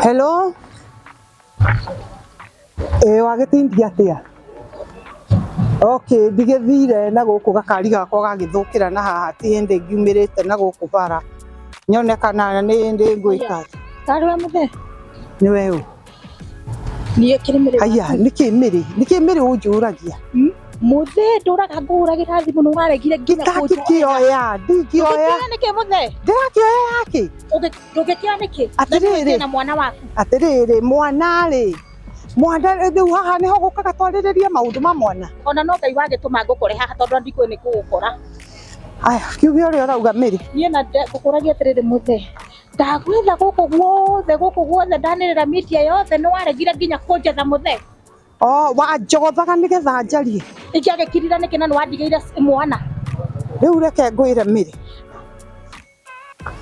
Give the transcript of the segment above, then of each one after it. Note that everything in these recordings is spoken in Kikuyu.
Hello. Ĩ wagĩtindia atĩa? Okay, ndigĩthire na gũkũ gakari gakwa gagĩthũkĩra na haha ti hĩndĩ ngiumĩrĩte na gũkũ bara nyone kana nĩ hĩndĩ ngwĩka atĩa. Tarĩ we mũthee. Nĩ we ũ? Niĩ kĩrĩ mĩrĩ. Haiya, nĩkĩ mĩrĩ? Nĩkĩ mĩrĩ ũnjũragia? Mũthee ndũraga ngũhũragĩra thimũ nĩ waregire nginya Itangĩkĩoya, ndingĩoya. Ũngĩkĩoya nĩkĩ mũthee? Ndĩrakĩoya yakĩ? Ndũngĩkĩoya nĩkĩ? Atĩrĩrĩ. Na mwana waku. Atĩrĩrĩ, mwana rĩ, mwana rĩu haha nĩho gũkaga twarĩrĩrie maũndũ ma mwana. Ona no Ngai wagĩtũma ngũkore haha tondũ ndikũĩ nĩ kũgũkora. Aya, kiuge ũrĩa ũrauga Mĩrĩ. Niĩ na ngũkũragia atĩrĩrĩ mũthee. Ndagwetha gũkũ guothe ndanĩrĩra media yothe nĩ waregire nginya kũnjetha mũthee. Oh, wanjothaga nĩgetha njarie. Ingĩagĩkirire nĩkĩ na nĩ wandigĩire mwana. Rĩu reke ngwĩre Mĩrĩ.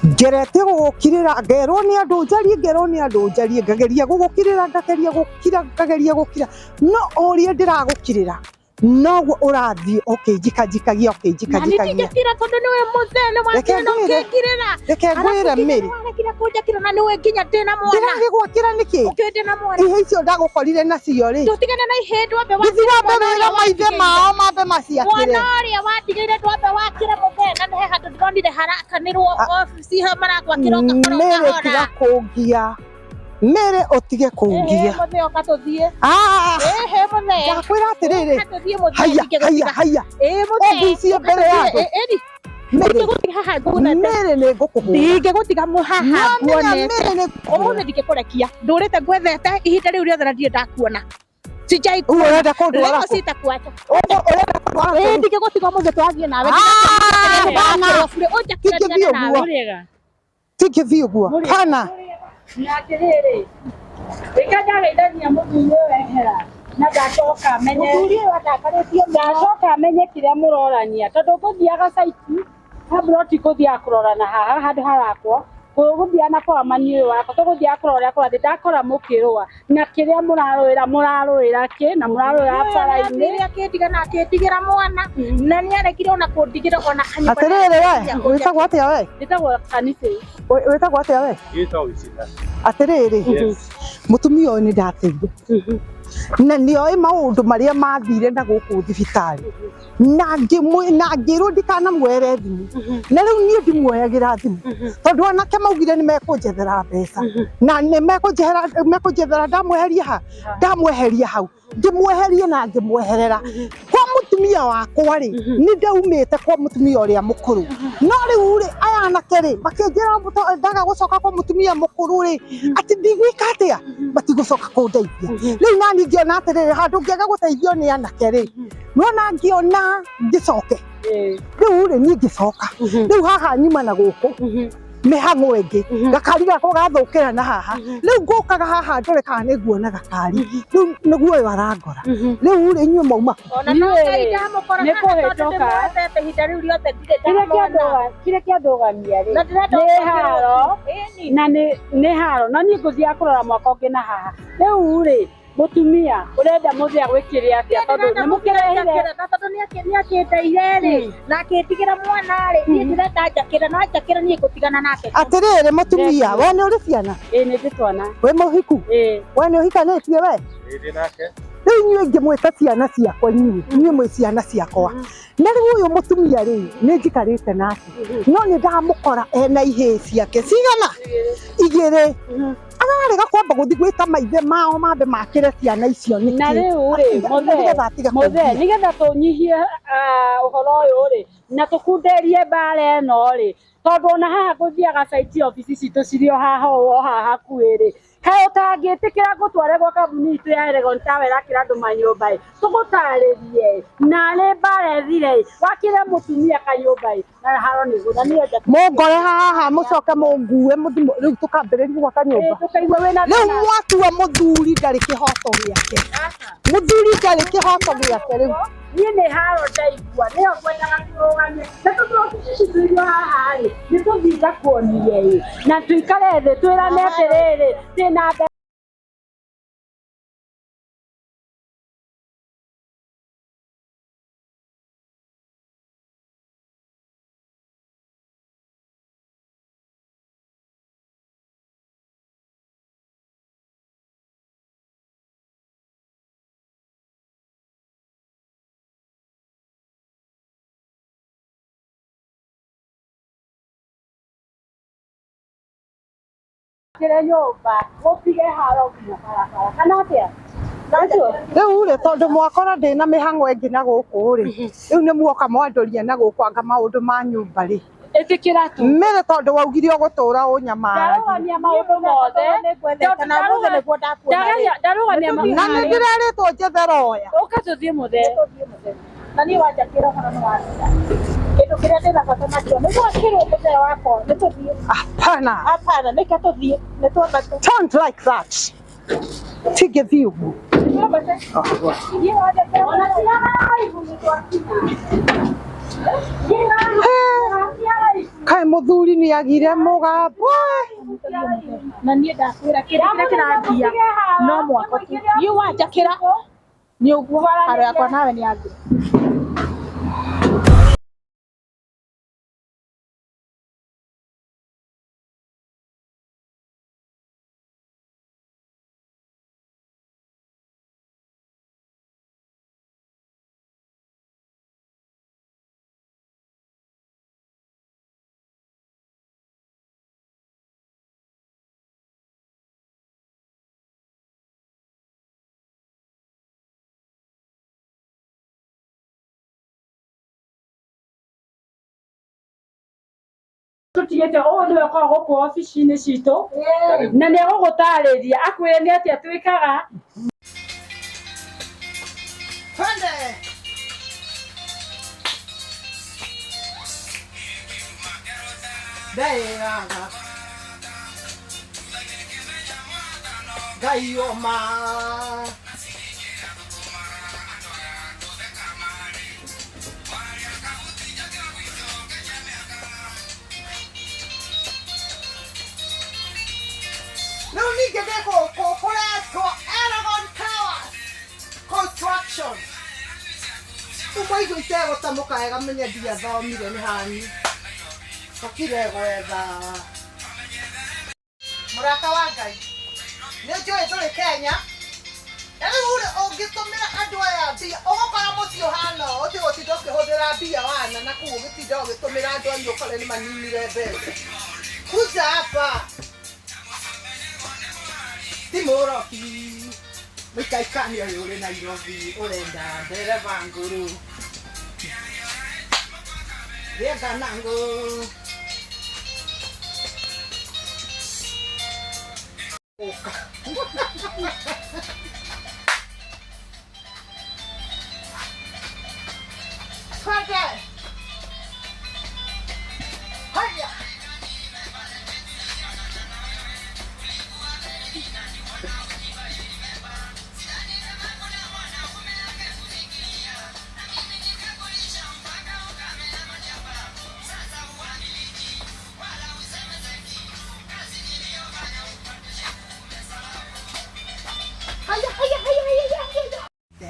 Ngeretie gũgũkirĩra ngerwo nĩ andũ njarie, ngerwo nĩ andũ njarie, ngageria gũgũkirĩra, ngageria gũkira, ngageria gũkira, no ũrĩa ndĩragũkirĩra noguo ũrathiĩ ũkĩnjikanjikagia, Na nĩ ũkĩnjikanjikagia. ndingĩkira tondũ nĩwe mũthee nĩ Reke wathire na ngwĩre. ũkĩngirĩra. Reke ngwĩre Mĩrĩ. Waregire kũnjakĩra na nĩwe nginya ndĩna mwana. Ndĩragĩgwakĩra nĩkĩ? Ũkĩũĩ ndĩna mwana. Ihe icio ndagũkorire nacio rĩ, Tũtigane na ihĩ ndwambe gĩthiĩ wakĩre wambe mwana wĩre ũrĩa maithe wandigĩire. mao mambe maciakĩre. Mwana ũrĩa wandigĩire ndwambe wakĩre mũthee na nĩ he handũ ndĩronire harakanĩrwo obici ho marakwakĩra ũgakora Mĩrĩ ũkahora. tiga kũngia. Mĩrĩ ũtige Ĩhĩ kũngia. mũthee ũka tũthiĩ. Ah, Ĩhĩ mũthee. ndakwĩra atĩrĩrĩ, Ũka tũthiĩ mũthee haiya, haiya, ndingĩgũtiga. haiya. Ĩĩ mũthee. Ũngucie Ũka mbere ya tũthiĩ. andũ. Ĩ, ĩni. Mĩrĩ, Ndingĩgũtiga haha nguonete. Mĩrĩ nĩ ngũkũhũra. Ndingĩgũtiga haha Nĩwamenya nguonete. Mĩrĩ nĩ Ũmũthĩ ndingĩkũrekia. Ndũrĩte ngwethete ihinda rĩu rĩothe na ndirĩ ndakuona. Sijai Ũguo ũrenda kũndwara Leo kũ? sitakuacha. Ũguo ũrenda kũndwara Ĩĩ kũ? ndingĩgũtiga ũmũthĩ twathiĩ nawe. Ah, hapana. Ũnjakĩre Tingĩthiĩ ndigane nawe. ũguo. Tingĩthiĩ ũguo. Hana. Na atĩrĩrĩ, rĩka ndageithania mũthuri ũyũ ehera na ndacoka menye Mũthuri ũyũ andakarĩtie mũno. ndacoka menye kĩrĩa mũrorania tondũ ngũthiaga caiti kamburoti ngũthiaga kũrora na haha handũ harakwo gũthiaga na kwa mani ũyũ wakwa tũgũthiaga kũrora ũrĩa kũrathiĩ ndakora mũkĩrũa na kĩrĩa mũrarũĩra mũrarũĩra kĩ na mũrarũĩra bara-inĩ. Nĩathire akĩndiga na akĩndigĩra mwana na nĩaregire ona kũndigĩra ona kanyũmba. Atĩrĩrĩ we, wĩtagwo atĩa we? Njĩtagwo Kanitĩ. Wĩtagwo atĩa we? Gĩtagwo Gĩcina. Atĩrĩrĩ, Yes. mũtumia ũyũ nĩ ndateire na nĩoĩ maũndũ marĩa mathire na gũkũ thibitarĩ na ngĩrwo ndikanamuoere thimũ na rĩu niĩ ndimuoyagĩra thimũ tondũ anake maugire nĩ mekũnjethera mbeca na nĩ mekũnjethera ndamweheria ha ndamweheria hau ngĩmweheria na ngĩmweherera kwa mũtumia wakwa rĩ nĩ ndaumĩte kwa mũtumia ũrĩa mũkũrũ no rĩu rĩ aya anake rĩ makĩnjĩra ndaga gũcoka kwa mũtumia mũkũrũ rĩ atĩ ndigwĩka atĩa matigũcoka kũndeithia rĩu nani ngĩona atĩrĩrĩ handũ ngĩaga gũteithio nĩ anake rĩ nona ngĩona ngĩcoke rĩu rĩ niĩ ngĩcoka rĩu haha nyuma na gũkũ mĩhang'o ĩngĩ gakari gakwa gathũkĩra na haha rĩu ngũkaga haha ndore kana nĩ nguona gakari rĩu nĩguo ũyũ arangora rĩu rĩ inyuĩ mauma kũ? Ona no Niĩ Ngai ndamũkora nĩ haha tondũ kũhĩtũka. ndĩmwethete ihinda rĩu rĩothe ndirĩ Kĩrĩa ndamwona. kĩrĩa kĩandũgamia rĩ Na ndĩrenda nĩ ũcokerwo haro Ĩni. na nĩ haro na niĩ ngũthiaga kũrora mwaka ũngĩ na haha rĩu rĩ mũtumia ũrenda mũthee agwĩkĩre atĩa tondũ nĩ mũkĩrehire na tondũ nĩakĩndeire rĩ na akĩndigĩra mwana rĩ niĩ ndĩrenda njakĩre na njakĩre niĩ ngũtigana nake. Atĩrĩrĩ mũtumia we nĩ ũrĩ ciana? Ĩĩ nĩ ndĩ twana. Wĩ mũhiku? Ĩĩ. We nĩ ũhikanĩtie we? Ĩĩ ndĩ nake. Rĩu inyuĩ ingĩmwĩta ciana ciakwa inyuĩ inyuĩ mwĩ ciana ciakwa na rĩu ũyũ mũtumia rĩ nĩ njikarĩte nake no nĩ ndamũkora ena ihĩĩ ciake cigana igĩrĩ ararega kwamba gũthiĩ gwĩta maithe mao mambe makĩre ciana icio nĩkĩ? Na rĩu rĩ mũthee Nĩgetha atige mũthee kũngia. nĩgetha tũnyihie ũhoro ũyũ rĩ na tũkunderie mbara ĩno rĩ tondũ ona haha ngũthiaga caiti obici citũ cirĩ o haha ũũ o haha hakuhĩ rĩ kaĩ ũtangĩtĩkĩra ngũtware gwa kambuni itũ ya Elgon Tower ĩrakĩra andũ manyũmba ĩ tũgũtarĩrie narĩ mbara ĩthire ĩ wakĩre mũtumia kanyũmba ĩ na haro nĩguo na niĩ nja Mũngore haha mũcoke mũngue mũthiĩ rĩu tũkambĩrĩria gwaka nyũmba. Tũkaigua wĩna Rĩu thĩna. mwatua mũthuri ndarĩ kĩhoto gĩake. Mũthuri ndarĩ kĩhoto gĩake rĩu. Niĩ nĩ haro ndaigua nĩyo ngwendaga kũrũgamia na tondũ obici citũ irio haha rĩ nĩ tũthiĩ ngakuonie ĩ na tũikare thĩ twĩrane atĩrĩrĩ twĩna Kire nyũmba gũtige haro nginya barabara kana atĩa? Rĩu rĩ tondũ mwakora ndĩ na mĩhang'o ĩngĩ na gũkũ rĩ, rĩu nĩ muoka mwandoria na gũkũ anga maũndũ ma nyũmba rĩ. Ĩtĩkĩra tu. Mĩrĩ tondũ waugire ũgũtũra ũnyamaragia. Ndarũgamia maũndũ mothe. Nĩngwethete na ũmũthĩ nĩguo ndakuona rĩ. Ndarũgamia Na nĩ ndĩrerĩtwo njethe roya. Ũka tũthiĩ mũthee. Nĩtũthiĩ mũthee. Na niĩ wanjakĩra ũhoro nĩ wathira. Kĩndũ kĩrĩa ndĩna bata nakĩo nĩ gwakĩrwo mũthee wakwa. Nĩtũthiĩ. Hapana. Hapana, nĩke tũthiĩ. Nĩtwambate. Don't like that. Tingĩthiĩ ũguo. Nĩtwambate. Niĩ wanjakĩra Ona tiaga aibu nĩtwakinya. Kaĩ mũthuri nĩ agire mũgambo. Na niĩ ndakwĩra kĩndũ kĩrĩa kĩrangia no mwako tu. Niĩ wanjakĩra nĩ ũguo haro yakwa nawe nĩ yathira. Tũtigĩte ũũ nĩwe ũkoragwo gũkũ obici-inĩ citũ na nĩ egũgũtarĩria akwĩre nĩ atĩa twĩkaga. Twende. Ndeĩraga Ngai oma. Rĩu ningĩ ndĩ gũkũ kũretwo Eragon Towers Construction. Rĩu mwaigua itegũtamũka wega menye ndiathomire nĩ hanyu. Tũkire gwetha. Mũrata wa Ngai, nĩ njũĩ ndũrĩ Kenya. Na rĩu rĩ ũngĩtũmĩra andũ aya mbia, ũgũkora mũciĩ ũhana ũũ, ũthiĩ gũtinda ũkĩhũthĩra mbia wana na kũu ũgĩtinda ũgĩtũmĩra andũ anyu ũkore nĩ maninire mbeca. Kuja hapa. Ti mũrobi. Mũikaikani ũyũ ũrĩ Nairobi ũrenda ndereba ngũrũ. Rĩenga nango. Ũka. Twende. Haya. Haya, haya, haya, haya, haya.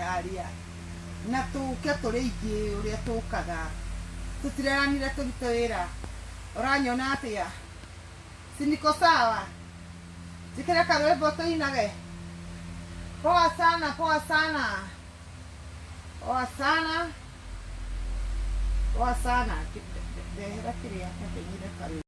Haria na tũke tũrĩ aingĩ ũrĩa tũkaga tũtireranire tũrute wĩra ũranyona atĩa si niko sawa njĩkĩre karwĩmbo tũinage poa sana poa sana poa sana poa sana ndehera kĩrĩa kanyire karwĩmbo.